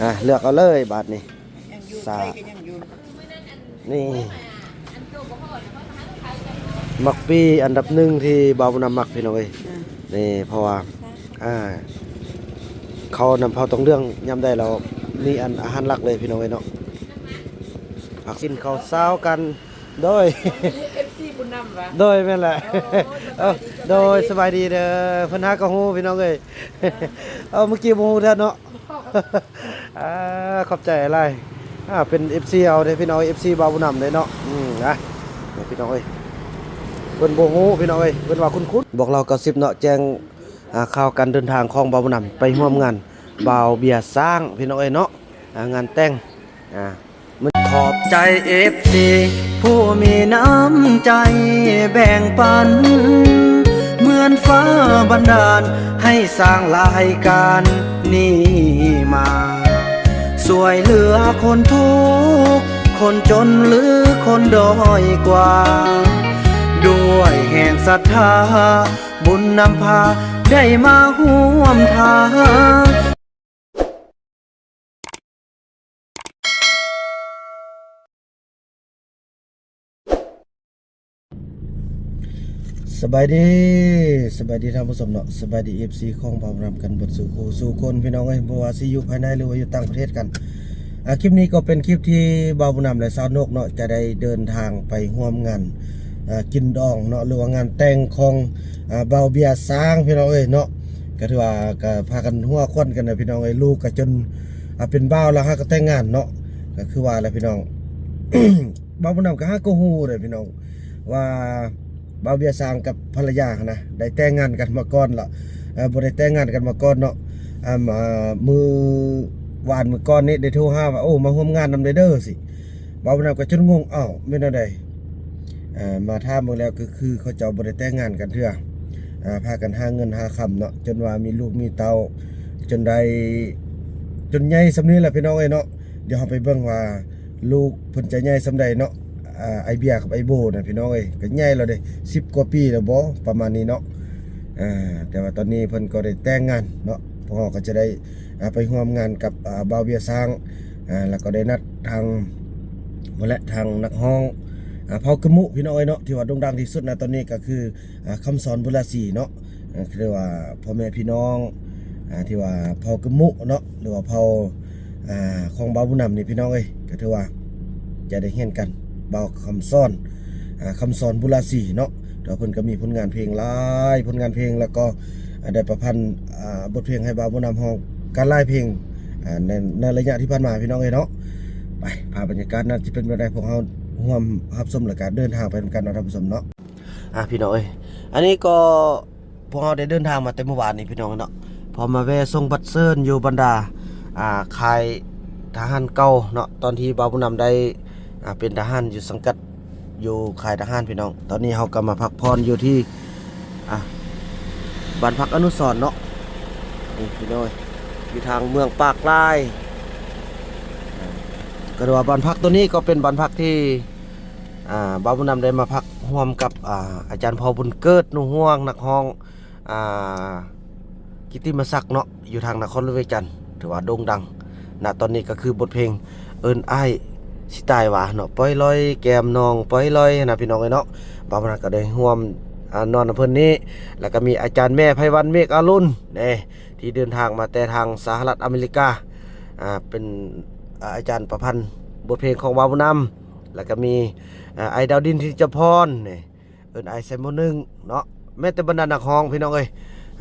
ອ່ະ ເລືອກເອົາເລີຍບາດນີ້ ຍັງຢູ່ ສາ ໄທກໍຍັງຢູ່ ນີ້ ໝາກປີອັນດັບໜຶ່ງທີ່ບ່າວບຸນນຳມັກ ພີ່ນ້ອງເອີຍ ອ່າ ນີ້ ເພາະວ່າ ອ່າ ເຂົ້ານຳເຜົາຕອງເຫຼືອງ ຍາມໃດແລ້ວມີອັນອາຫານຫຼັກເລີຍ ພີ່ນ້ອງເອີຍເນາະ ພັກກິນເຂົ້າເຊົ້າກັນ ໂດຍ ເອັຟຊີບຸນນຳຫວາ ໂດຍ ແມ່ນແຫຼະ ໂອ້ ໂດຍ ສະບາຍດີເດີ ເພິ່ນຫາກໍຮູ້ ພີ່ນ້ອງເອີຍ ເອີ ເອົາ ເມື່ອກີ້ບໍ່ຮູ້ເທື່ອເນາະ ອ່າ ຂອບໃຈຫຼາຍ ອ່າ ເປັນເອັຟຊີເຮົາເດ້ ພີ່ນ້ອງ ເອັຟຊີບ່າວບຸນນຳເດ້ເນາະ ອືມ ນະ ພີ່ນ້ອງເອີຍ ເພິ່ນບໍ່ຮູ້ ພີ່ນ້ອງເອີຍ ເພິ່ນວ່າຄຸ້ນໆ ບອກລາວເກົ້າສິບເນາະ ແຈ້ງ ອ່າ ຂ່າວການເດີນທາງຂອງບ່າວບຸນນຳ ໄປຮ່ວມງານບ່າວເບຍຊ້າງ ພີ່ນ້ອງເອີຍເນາະ ອ່າ ງານແຕ່ງ ອ່າ ຂອບໃຈເອັຟຊີຜູ້ມີນ້ຳໃຈແບ່ງປັນ ເໝືອນຟ້າບັນດານໃຫ້ສ້າງລາຍການນີ້ມາ ຊ່ວຍເຫຼືອຄົນທຸກ ຄົນຈົນ ຫຼື ຄົນດ້ອຍກວ່າ ດ້ວຍແຮງສັດທາ ບຸນນຳພາໄດ້ມາຮ່ວມທາງ. ສະບາຍດີ ສະບາຍດີທ່ານຜູ້ຊົມເນາະ ສະບາຍດີເອັຟຊີຂອງບ່າວບຸນນຳກັນເບິດສູ່ຄູ່ສູ່ຄົນ ພີ່ນ້ອງເອີຍ ບໍ່ວ່າຊິຢູ່ພາຍໃນ ຫຼືວ່າຢູ່ຕ່າງປະເທດກັນ ອ່າ ຄລິບນີ້ກໍເປັນຄລິບທີ່ບ່າວບຸນນຳ ແລະ ສາວນົກເນາະ ຈະໄດ້ເດີນທາງໄປຮ່ວມງານ ອ່າ ກິນດອງເນາະ ຫຼືວ່າງານແຕ່ງຂອງ ອ່າ ບ່າວເບຍຊ້າງ ພີ່ນ້ອງເອີຍເນາະ ກໍຖືວ່າກໍພາກັນຫົວຂວັນກັນນະ ພີ່ນ້ອງເອີຍ ລູກກໍຈົນ ອ່າ ເປັນບ່າວແລ້ວ ຫາກໍແຕ່ງງານເນາະ ກໍຄືວ່າແຫຼະ ພີ່ນ້ອງ ບ່າວບຸນນຳກໍຫາກໍຮູ້ເດ້ ພີ່ນ້ອງ ວ່າບ່າວເບຍຊ້າງກັບພັນລະຍາຫັ້ນນະ ໄດ້ແຕ່ງງານກັນມາກ່ອນລະ ເອີ ບໍ່ໄດ້ແຕ່ງງານກັນມາກ່ອນເນາະ ອ່າ ມື້ວານມື້ກ່ອນນີ້ໄດ້ໂທຫາວ່າ ໂອ້ ມາຮ່ວມງານນຳເດີ ເດີ ຊິ ບ່າວບຸນນຳກໍຈົນງົງ ເອົ້າ ແມ່ນແນວໃດ ອ່າ ມາຖາມເບິ່ງແລ້ວ ກໍຄືເຂົາເຈົ້າບໍ່ໄດ້ແຕ່ງງານກັນເທື່ອ ອ່າ ພາກັນຫາເງິນຫາຄຳເນາະ ຈົນວ່າມີລູກມີເຕົ້າ ຈົນໄດ້ ຈົນໃຫຍ່ສ່ຳນີ້ແຫຼະ ພີ່ນ້ອງເອີຍເນາະ ດຽວເຮົາໄປເບິ່ງວ່າ ລູກເພິ່ນຈະໃຫຍ່ສ່ຳໃດເນາະ ອ່າ ອ້າຍເບຍກັບອ້າຍໂບນະ ພີ່ນ້ອງເອີຍ ກໍໃຫຍ່ແລ້ວເດ້ ສິບກວ່າປີແລ້ວບໍ ປະມານນີ້ເນາະ ອ່າ ແຕ່ວ່າຕອນນີ້ເພິ່ນກໍໄດ້ແຕ່ງງານເນາະ ພວກເຮົາກໍຈະໄດ້ ອ່າ ໄປຮ່ວມງານກັບ ອ່າ ບ່າວເບຍຊ້າງ ອ່າ ແລ້ວກໍໄດ້ນັດທາງ ພຸ້ນແຫຼະ ທາງນັກຮ້ອງ ອ່າ ເຜົ່າກຶມມຸ ພີ່ນ້ອງເອີຍເນາະ ທີ່ວ່າໂດ່ງດັງທີ່ສຸດນະຕອນນີ້ກໍຄື ອ່າ ຄຳສອນ ບຸນລາສີເນາະ ອ່າ ຄືວ່າພໍ່ແມ່ພີ່ນ້ອງ ອ່າ ທີ່ວ່າເຜົ່າກຶມມຸເນາະ ຫຼືວ່າເຜົ່າ ອ່າ ຂອງບ່າວບຸນນຳນີ້ ພີ່ນ້ອງເອີຍ ກໍຖືວ່າຈະໄດ້ຮຽນກັນ ບ່າວຄຳສອນ ອ່າ ຄຳສອນ ບຸນລາສີເນາະ ແຕ່ວ່າເພິ່ນກໍມີຜົນງານເພງຫຼາຍຜົນງານເພງ ແລ້ວກໍ ອ່າ ໄດ້ປະພັນ ອ່າ ບົດເພງໃຫ້ບ່າວບຸນນຳຮ້ອງກັນຫຼາຍເພງ ອ່າ ໃນ ໃນໄລຍະທີ່ຜ່ານມາ ພີ່ນ້ອງເອີຍເນາະ ໄປ ພາບບັນຍາກາດນັ້ນຈະເປັນແບບໃດ ພວກເຮົາຮ່ວມຮັບຊົມ ແລ້ວກໍເດີນທາງໄປນຳກັນເນາະ ທ່ານຜູ້ຊົມເນາະ. ອ່າ ພີ່ນ້ອງເອີຍ ອັນນີ້ກໍພວກເຮົາໄດ້ເດີນທາງມາແຕ່ມື້ວານນີ້ ພີ່ນ້ອງເນາະ ພໍມາແວ່ສົ່ງບັດເຊີນຢູ່ບັນດາ ອ່າ ຄ້າຍທະຫານເກົ່າເນາະ ຕອນທີ່ບ່າວບຸນນຳໄດ້ ອ່າ ເປັນທະຫານຢູ່ສັງກັດຢູ່ຄ້າຍທະຫານ ພີ່ນ້ອງ ຕອນນີ້ເຮົາກໍມາພັກຜ່ອນຢູ່ທີ່ ອ່າ ບ້ານພັກອະນຸສອນເນາະ ນີ້ ພີ່ນ້ອງເອີຍ ຢູ່ທາງເມືອງປາກລາຍ ອ່າ ກໍຖືວ່າບ້ານພັກໂຕນີ້ກໍເປັນບ້ານພັກທີ່ ອ່າ ບ່າວບຸນນຳໄດ້ມາພັກຮ່ວມກັບ ອ່າ ອາຈານ ພໍ່ບຸນເກີດ ໜູຮ່ວງ ນັກຮ້ອງ ອ່າ ກິດຕິມະສັກເນາະ ຢູ່ທາງນະຄອນຫຼວງວຽງຈັນ ຖືວ່າໂດ່ງດັງນະຕອນນີ້ ກໍຄືບົດເພງເອີ້ນອ້າຍຊິຕາຍຫວາເນາະ ປ່ອຍລອຍແກ້ມນ້ອງປ່ອຍລອຍຫັ້ນນະ ພີ່ນ້ອງເອີຍເນາະ ບ່າວບຸນນຳກໍໄດ້ຮ່ວມ ອ່າ ນອນນຳເພິ່ນນີ້ ແລ້ວກໍມີອາຈານແມ່ ໄພວັນ ເມກອາລຸນ ເດ້ ທີ່ເດີນທາງມາແຕ່ທາງສະຫະລັດອາເມລິກາ ອ່າ ເປັນ ອ່າ ອາຈານປະພັນບົດເພງຂອງບ່າວບຸນນຳ ແລ້ວກໍມີ ອ່າ ອ້າຍດາວດິນ ທິດຈະພອນ ນີ້ ເອີ້ນອ້າຍໃສ່ໝໍ້ໜຶ່ງເນາະ ແມ້ແຕ່ບັນດານັກຮ້ອງ ພີ່ນ້ອງເອີຍ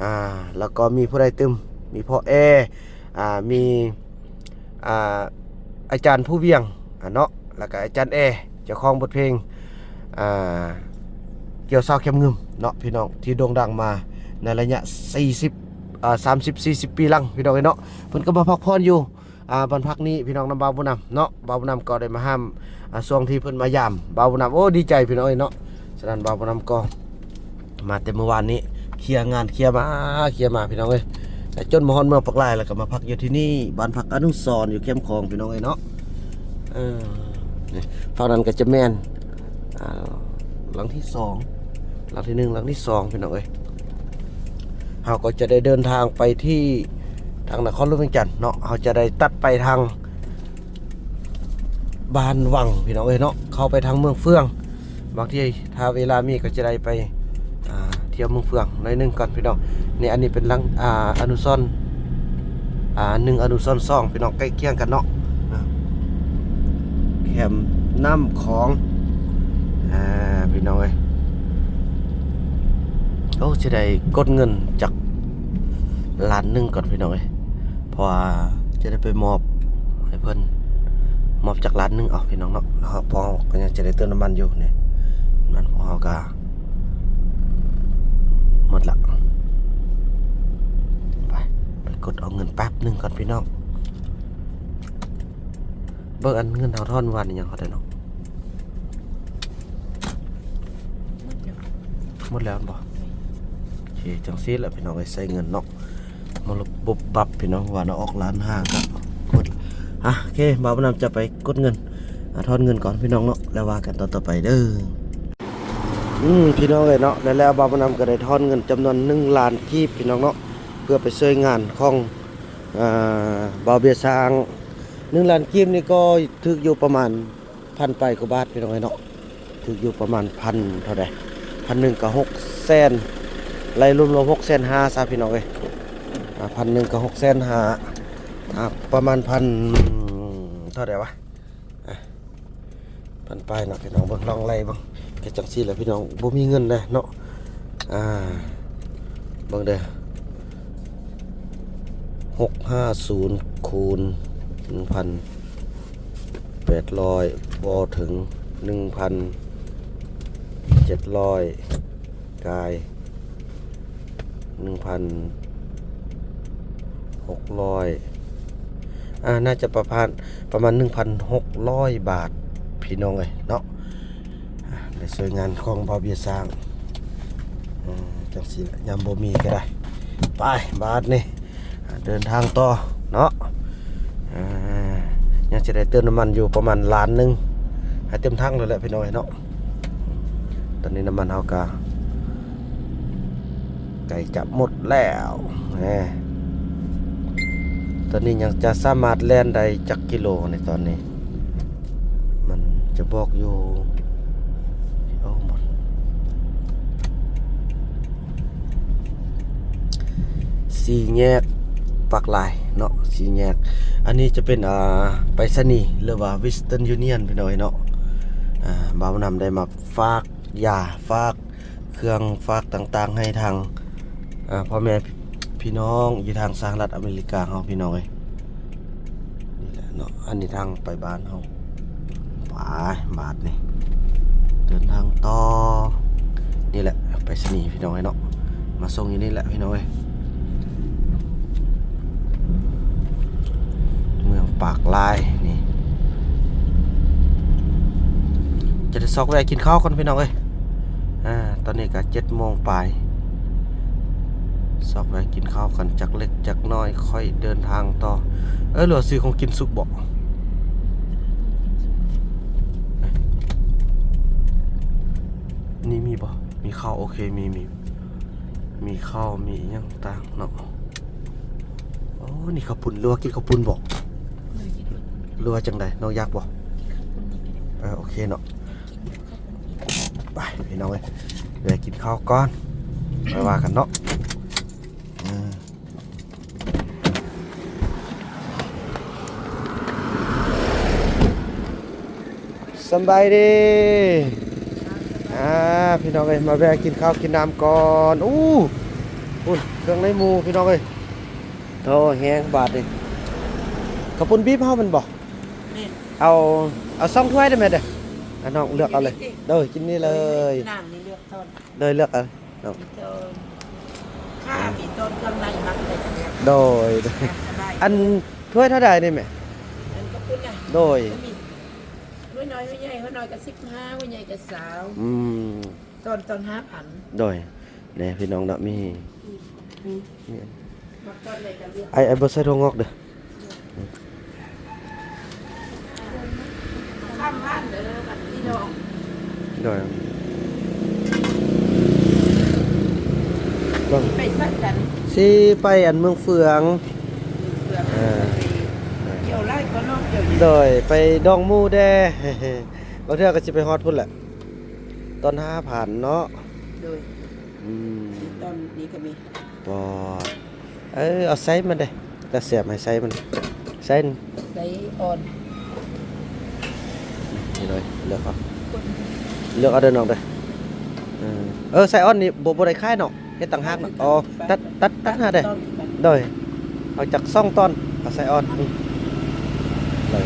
ອ່າ ແລ້ວກໍມີຜູ້ໃດຕື່ມ ມີພໍ່ແອ ອ່າ ມີ ອ່າ ອາຈານພູວຽງ ອ່າ ເນາະ ແລ້ວກໍອາຈານແອ ເຈົ້າຂອງບົດເພງ ອ່າ ກ່ຽວສາວແຄມງຶມເນາະ ພີ່ນ້ອງ ທີ່ໂດ່ງດັງມາໃນໄລຍະສີ່ສິບ ອ່າ ສາມສິບ ສີ່ສິບປີຫຼັງ ພີ່ນ້ອງເອີຍເນາະ ເພິ່ນກໍມາພັກຜ່ອນຢູ່ ອ່າ ບ້ານພັກນີ້ ພີ່ນ້ອງ ນຳບ່າວບຸນນຳເນາະ ບ່າວບຸນນຳກໍໄດ້ມາຫ້າມ ອ່າ ຊ່ວງທີ່ເພິ່ນມາຢາມບ່າວບຸນນຳ ໂອ້ ດີໃຈ ພີ່ນ້ອງເອີຍເນາະ ສະນັ້ນບ່າວບຸນນຳກໍມາແຕ່ມື້ວານນີ້ ເຄຍງານເຄຍມາ ເຄຍມາ ພີ່ນ້ອງເອີຍ ແລະ ຈົນມາຮອດເມືອງປາກລາຍ ແລ້ວກໍມາພັກຢູ່ທີ່ນີ້ ບ້ານພັກອະນຸສອນ ຢູ່ແຄມຂອງ ພີ່ນ້ອງເອີຍເນາະ ເອີ ນີ້ ຝັ່ງນັ້ນກໍຈະແມ່ນ ອ່າ ຫຼັງທີສອງ ຫຼັງທີໜຶ່ງ ຫຼັງທີສອງ ພີ່ນ້ອງເອີຍ ເຮົາກໍຈະໄດ້ເດີນທາງໄປທີ່ ທາງນະຄອນຫຼວງວຽງຈັນເນາະ, ເຮົາຈະໄດ້ຕັດໄປທາງບ້ານວັງ ພີ່ນ້ອງເອີຍເນາະ, ເຂົ້າໄປທາງເມືອງເຟືອງ. ບາງທີຖ້າເວລາມີກໍຈະໄດ້ໄປ ອ່າ ທ່ຽວເມືອງເຟືອງໜ້ອຍໜຶ່ງກ່ອນ ພີ່ນ້ອງ. ນີ້ ອັນນີ້ເປັນຫຼັງ ອ່າ ອະນຸສອນ ອ່າ ໜຶ່ງ ອະນຸສອນສອງ ພີ່ນ້ອງ, ໃກ້ຄຽງກັນເນາະ. ອ່າ ແຄມນ້ຳຂອງ ອ່າ ພີ່ນ້ອງເອີຍ. ໂອ້ ຊິໄດ້ກົດເງິນຈັກລ້ານໜຶ່ງກ່ອນ ພີ່ນ້ອງເອີຍ, ເພາະວ່າຈະໄດ້ໄປມອບໃຫ້ເພິ່ນ, ມອບຈັກລ້ານໜຶ່ງເອົາ ພີ່ນ້ອງເນາະ. ແລ້ວພວກເຮົາກໍຍັງຈະໄດ້ເຕີມນ້ຳມັນຢູ່ນີ້, ນັ້ນພວກເຮົາກໍໝົດລະ. ໄປ ໄປກົດເອົາເງິນແປັບໜຶ່ງກ່ອນ ພີ່ນ້ອງ. ເບິ່ງອັນເງິນເຮົາຖອນວັນນີ້ຍັງເທົ່າໃດເນາະ? ໝົດແລ້ວ ໝົດແລ້ວແມ່ນບໍ່? ໂອເຄ ຈັ່ງຊີ້ແຫຼະ ພີ່ນ້ອງເອີຍ, ໃຊ້ເງິນເນາະ ມາລົບບົບບັບ ພີ່ນ້ອງ, ວ່າເນາະ ອອກລ້ານຫ້າກໍໝົດ. ອ່ະ ໂອເຄ ບ່າວບຸນນຳຈະໄປກົດເງິນ ອ່າ ຖອນເງິນກ່ອນ ພີ່ນ້ອງເນາະ, ແລ້ວວ່າກັນຕອນຕໍ່ໄປເດີ້. ອືມ ພີ່ນ້ອງເອີຍເນາະ, ແລ້ວ ແລ້ວບ່າວບຸນນຳກໍໄດ້ຖອນເງິນຈຳນວນໜຶ່ງລ້ານກີບ ພີ່ນ້ອງເນາະ, ເພື່ອໄປຊ່ວຍງານຂອງ ອ່າ ບ່າວເບຍຊ້າງ. ໜຶ່ງລ້ານກີບນີ້ກໍຖືກຢູ່ປະມານພັນປາຍກວ່າບາດ ພີ່ນ້ອງເອີຍເນາະ, ຖືກຢູ່ປະມານພັນເທົ່າໃດ ພັນໜຶ່ງກໍຫົກແສນ, ໄລ່ລວມໆຫົກແສນຫ້າຊະ ພີ່ນ້ອງເອີຍ. ອ່າ ພັນໜຶ່ງກໍຫົກແສນຫ້າ, ອ່າ ປະມານພັນເທົ່າໃດວະ? ອ່າ ພັນປາຍເນາະ ພີ່ນ້ອງ, ເບິ່ງ ລອງໄລ່ເບິ່ງ. ກໍຈັ່ງຊີ້ແຫຼະ ພີ່ນ້ອງ, ບໍ່ມີເງິນເດ້ເນາະ. ອ່າ ເບິ່ງເດີ້ ຫົກຫ້າສູນຄູນໜຶ່ງພັນແປດຮ້ອຍ ບໍ່ເຖິງໜຶ່ງພັນເຈັດຮ້ອຍ ກາຍໜຶ່ງພັນຫົກຮ້ອຍ ອ່າ ໜ້າຈະປະມານ ປະມານໜຶ່ງພັນຫົກຮ້ອຍບາດ ພີ່ນ້ອງເອີຍເນາະ. ອ່າ ໄດ້ຊ່ວຍງານຂອງບ່າວເບຍຊ້າງ ເອີ ຈັ່ງຊີ້ແຫຼະ ຍາມບໍ່ມີກໍໄດ້. ໄປ ບາດນີ້ ອ່າ ເດີນທາງຕໍ່ເນາະ. ອ່າ ຍັງຈະໄດ້ເຕີມນ້ຳມັນຢູ່ປະມານລ້ານໜຶ່ງ ໃຫ້ເຕັມຖັງໂລດແຫຼະ ພີ່ນ້ອງເອີຍເນາະ. ຕອນນີ້ນ້ຳມັນເຮົາກໍໃກ້ຈະໝົດແລ້ວ. ແໝ ຕອນນີ້ຍັງຈະສາມາດແລ່ນໄດ້ຈັກກິໂລໃນຕອນນີ້ ມັນຈະບອກຢູ່ ໂອ້ ໝົດ ສີ່ແຍກປາກລາຍເນາະ, ສີ່ແຍກ. ອັນນີ້ຈະເປັນ ອ່າ ໄປສະນີ ຫຼືວ່າ Western Union ພີ່ນ້ອງເອີຍເນາະ. ອ່າ ບ່າວນຳໄດ້ມາຝາກຢາ ຝາກເຄື່ອງ ຝາກຕ່າງໆ ໃຫ້ທາງ ອ່າ ພໍ່ແມ່ພີ່ນ້ອງຢູ່ທາງສະຫະລັດອາເມລິກາເຮົາ ພີ່ນ້ອງເອີຍ. ນີ້ແຫຼະເນາະ ອັນນີ້ທາງໄປບ້ານເຮົາ. ໄປ ບາດນີ້ເດີນທາງຕໍ່. ນີ້ແຫຼະໄປສະນີພີ່ນ້ອງເອີຍເນາະ, ມາສົ່ງຢູ່ນີ້ແຫຼະພີ່ນ້ອງເອີຍ. ເມືອງປາກລາຍນີ້ ຈະໄດ້ຊອກແວະກິນເຂົ້າກ່ອນພີ່ນ້ອງເອີຍ. ອ່າ ຕອນນີ້ກໍເຈັດໂມງປາຍ ຊອກແວະກິນເຂົ້າກັນຈັກເລັກຈັກນ້ອຍ ຄ່ອຍເດີນທາງຕໍ່. ເອີ ຫຼືວ່າຊື້ຂອງກິນສຸກບໍ? ນີ້ມີບໍ? ມີເຂົ້າ ໂອເຄ ມີ ມີ ມີເຂົ້າ ມີອີ່ຫຍັງຕ່າງເນາະ. ໂອ້ ນີ້ເຂົ້າປຸ້ນ ຫຼືວ່າກິນເຂົ້າປຸ້ນບໍ? ຫຼືວ່າຈັ່ງໃດ? ນ້ອງຢາກບໍ? ເອີ ໂອເຄເນາະ. ໄປພີ່ນ້ອງເອີຍ ແວະກິນເຂົ້າກ່ອນ ໄປວ່າກັນເນາະ. ສຳບາຍດີ ອ່າ ພີ່ນ້ອງເອີຍ ມາແວະກິນເຂົ້າກິນນ້ຳກ່ອນ. ອູ້ ພຸ້ນ ເຄື່ອງໃນໝູ່ພີ່ນ້ອງເອີຍ. ໂອ້ ແຮງບາດນີ້. ເຂົ້າປຸ້ນບີບເຮົາແມ່ນບໍ່? ແມ່ນ. ເອົາ ເອົາສອງຖ້ວຍໄດ້ແມ່ເດີ້. ອ່າ ນ້ອງເລືອກເອົາເລີຍ. ໂດຍ ກິນນີ້ເລີຍ. ນ້ຳນີ້ເລືອກຕອນ. ໂດຍ ເລືອກເອົາເນາະ. ມີຕົ້ນ ຂ້າ ມີຕົ້ນເຄື່ອງໃນມັກເລີຍ. ໂດຍ ສະບາຍ. ອັນຖ້ວຍເທົ່າໃດນີ້ແມ່? ອັນເຂົ້າປຸ້ນນະ. ໂດຍ. ກໍມີ ຖ້ວຍນ້ອຍ ຖ້ວຍໃຫຍ່. ຖ້ວຍນ້ອຍກໍສິບຫ້າ ຖ້ວຍໃຫຍ່ກໍຊາວ. ອືມ. ຕອນ ຕອນຫ້າພັນ. ໂດຍ. ແນ່ພີ່ນ້ອງເນາະ ມີ ອືມ ມີ ມັກຕອນໃດກໍເລືອກ. ໄອ້ ໄອ້ບໍ່ໃສ່ຖົ່ວງອກເດີ້. ຂ້າມບ້ານເດີ້ບັດນີ້ນ້ອງ. ໂດຍ. ເບິ່ງ ໄປໃສກັນ? ຊິໄປອັນເມືອງເຟືອງ. ໂດຍ ໄປດອງໝູ່ແດ່ ບາງເທື່ອກໍຊິໄປຮອດພຸ້ນແຫຼະ ຕອນຫ້າພັນເນາະ. ໂດຍ ອືມ ຕອນນີ້ກໍມີ ບໍ່ ເອີ ເອົາໄຊມັນເດ້ ຕາແສບໃຫ້ໄຊມັນ ໄຊ ໄຊອ່ອນ ນີ້ເລີຍ ເລືອກເອົາ ເລືອກເອົາເດີນ້ອງເດີ. ເອີ ເອີ ໄຊອ່ອນນີ້ບໍ່ ບໍ່ໄດ້ຂາຍເນາະ ເຮັດຕ່າງຫາກເນາະ. ອໍ ຕັດ ຕັດ ຕັດຫາເດ້ ໂດຍ ເອົາຈັກສອງຕອນ ເອົາໄຊອ່ອນ ອືມ ໂດຍ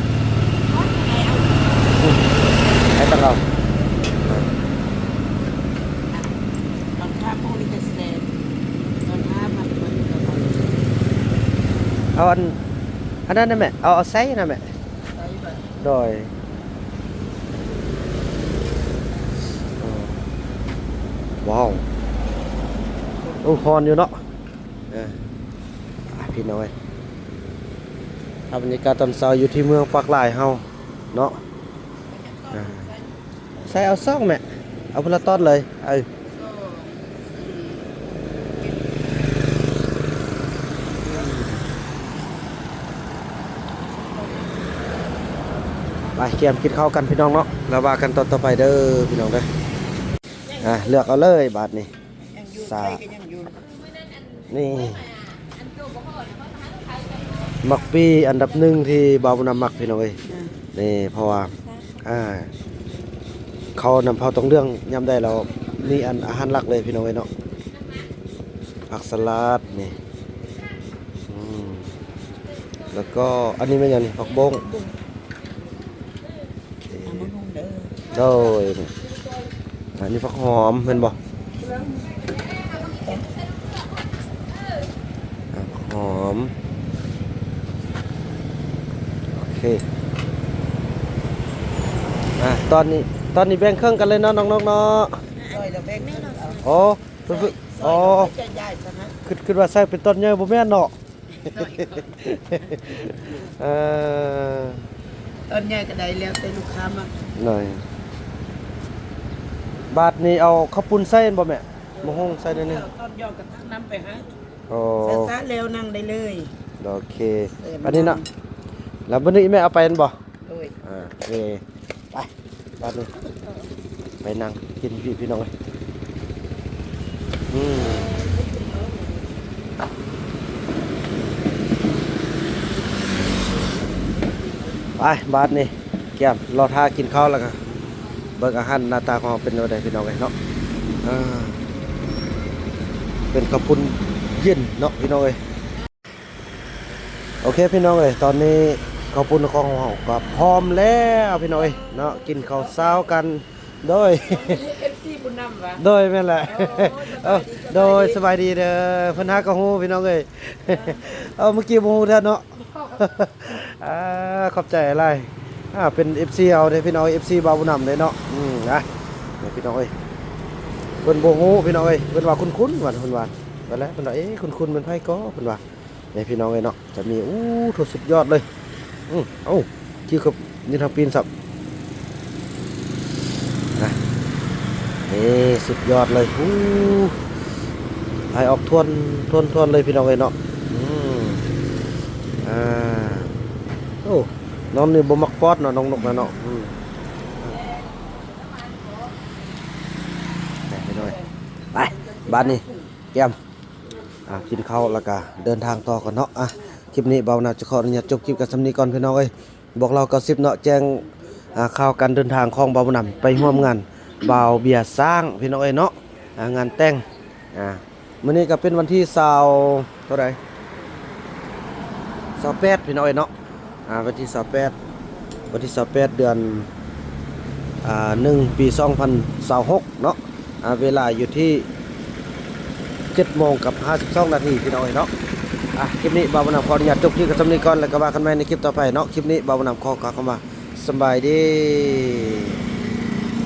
ໃຫ້ຕັ້ງເອົາ ຕອນຫ້າໂມງນີ້ກໍແຊບ ຕອນຫ້າພັນມັນກໍ ເອົາອັນ ອັນນັ້ນນະແມ່ ເອົາ ເອົາໄຊນະແມ່ ໂດຍ ວ້າວ ໂອ້ ຮ້ອນຢູ່ເນາະ. ເອີ ອ່ະ ພີ່ນ້ອງເອີຍ ພາບບັນຍາກາດຕອນເຊົ້າຢູ່ທີ່ເມືອງປາກລາຍເຮົາເນາະ. ອ່າ ໃສ່ເອົາສອງແມ່ ເອົາຄົນລະຕອນເລີຍ ເອີ ໄປກຽມກິນເຂົ້າກັນພີ່ນ້ອງເນາະ ແລ້ວວ່າກັນຕອນຕໍ່ໄປເດີພີ່ນ້ອງເດີ. ອ່າ ເລືອກເອົາເລີຍບາດນີ້ ສາ ນີ້ ໝາກປີອັນດັບໜຶ່ງທີ່ບ່າວບຸນນຳມັກພີ່ນ້ອງເອີຍ ອ່າ ນີ້ ເພາະວ່າ ອ່າ ເຂົ້ານຳເຜົາຕ້ອງເຫຼືອງ ຍາມໃດແລ້ວມີອັນອາຫານຫຼັກເລີຍພີ່ນ້ອງເອີຍເນາະ ຜັກສະຫຼັດນີ້ ອືມ ແລ້ວກໍອັນນີ້ແມ່ນຫຍັງນີ້ ຜັກບົ້ງ ເອົາມາຫຸ່ງເດີ ໂດຍ ອັນນີ້ຜັກຫອມແມ່ນບໍ່? ອ່າ ຜັກຫອມ ໂອເຄ ອ່າ ຕອນນີ້ ຕອນນີ້ແບ່ງເຄິ່ງກັນເລີຍເນາະ ນ້ອງໆເນາະ ໂດຍ ແລ້ວແບ່ງເຄິ່ງເອົາ ໂອ້ ເພິ່ນ ເພິ່ນ ໃສ່ ອໍ ໃສ່ ໃສ່ ໃສ່ ໃສ່ ຄິດ ຄິດວ່າໃສ່ເປັນຕອນໃຫຍ່ ບໍ່ແມ່ນເນາະ. ເອີ ຕອນໃຫຍ່ກໍໄດ້ ແລ້ວແຕ່ລູກຄ້າມັກ. ໂດຍ ບາດນີ້ເອົາເຂົ້າປຸ້ນໃສ່ແມ່ນບໍ່ແມ່? ໝາກຫຸ່ງໃສ່ໜ້ອຍໜຶ່ງ ຕອນຢອກກໍຕັກນ້ຳໄປໃຫ້. ອໍ ຊະໆ ແລ້ວນັ່ງໄດ້ເລີຍ. ໂອເຄ ແຊບ ອັນນີ້ເນາະ ແລ້ວບັດນີ້ແມ່ເອົາໄປແມ່ນບໍ່? ໂດຍ ອ່າ ໂອເຄ ໄປ ບາດນີ້ໄປນັ່ງກິນພີ່ ພີ່ນ້ອງເອີຍ ອືມ ໄປ ບາດນີ້ກຽມລໍຖ້າກິນເຂົ້າ ແລ້ວກໍເບິ່ງອາຫານໜ້າຕາຂອງເຮົາເປັນແນວໃດ ພີ່ນ້ອງເອີຍເນາະ. ອ່າ ເປັນເຂົ້າປຸ້ນເຢັນເນາະ ພີ່ນ້ອງເອີຍ. ໂອເຄພີ່ນ້ອງເອີຍ ຕອນນີ້ເຂົ້າປຸ້ນຂອງເຮົາກໍພ້ອມແລ້ວພີ່ນ້ອງເອີຍເນາະ ກິນເຂົ້າເຊົ້າກັນ ໂດຍ ເອັຟຊີບຸນນຳຫວາ? ໂດຍ ແມ່ນແຫຼະ ໂອ້ ໂດຍ ສະບາຍດີເດີ ເພິ່ນຫາກໍຮູ້ພີ່ນ້ອງເອີຍ ເອີ ເອີ ເມື່ອກີ້ບໍ່ຮູ້ແທ້ເນາະ ອ່າ ຂອບໃຈຫຼາຍ ອ່າ ເປັນເອັຟຊີເຮົາເດ້ພີ່ນ້ອງ ເອັຟຊີບ່າວບຸນນຳເດ້ເນາະ ອືມ ນະ ນີ້ພີ່ນ້ອງເອີຍ ເພິ່ນບໍ່ຮູ້ພີ່ນ້ອງເອີຍ ເພິ່ນວ່າຄຸ້ນໆ ວ່າ ເພິ່ນວ່າ ວ່າແລ້ວ ເພິ່ນວ່າ ເອ ຄຸ້ນໆ ແມ່ນໃຜກໍ ເພິ່ນວ່າ ນີ້ພີ່ນ້ອງເອີຍເນາະ ຈະມີ ໂອ້ ໂທ້ ສຸດຍອດເລີຍ ອືມ ເອົ້າ ຄືກັບຢູ່ທາງປີ້ນຊ້ຳ ນະ ນີ້ ສຸດຍອດເລີຍ ໂອ້ ໄອອອກທວນໆ ເລີຍພີ່ນ້ອງເອີຍເນາະ ອືມ ອ່າ ໂອ້ ນ້ອງນີ້ບໍ່ມັກປ້ອນເນາະ ນ້ອງນົກນະເນາະ ອືມ ໄປ ບາດນີ້ກຽມ ອ່າ ກິນເຂົ້າແລ້ວກະເດີນທາງຕໍ່ກ່ອນເນາະ ອ່າ ຄລິບນີ້ບ່າວນາຈະຂໍອະນຸຍາດຈົບຄລິບກັນສ່ຳນີ້ກ່ອນພີ່ນ້ອງເອີຍ ບອກລາວເກົ້າສິບເນາະ ແຈ້ງ ອ່າ ຂ່າວການເດີນທາງຂອງບ່າວບຸນນຳໄປຮ່ວມງານບ່າວເບຍຊ້າງພີ່ນ້ອງເອີຍເນາະ ອ່າ ງານແຕ່ງ ອ່າ ມື້ນີ້ກໍເປັນວັນທີຊາວ ເທົ່າໃດ ຊາວແປດພີ່ນ້ອງເອີຍເນາະ ອ່າ ວັນທີຊາວແປດ ວັນທີຊາວແປດ ເດືອນ ອ່າ ໜຶ່ງ ປີສອງພັນຊາວຫົກເນາະ ອ່າ ເວລາຢູ່ທີ່ເຈັດໂມງກັບຫ້າສິບສອງນາທີພີ່ນ້ອງເອີຍເນາະ ອ່າ ຄລິບນີ້ບ່າວບຸນນຳຂໍອະນຸຍາດຈົບຄລິບກັນສ່ຳນີ້ກ່ອນ ແລ້ວກໍວ່າກັນໃໝ່ໃນຄລິບຕໍ່ໄປເນາະ ຄລິບນີ້ບ່າວບຸນນຳຂໍກ່າວຄຳວ່າສະບາຍດີ.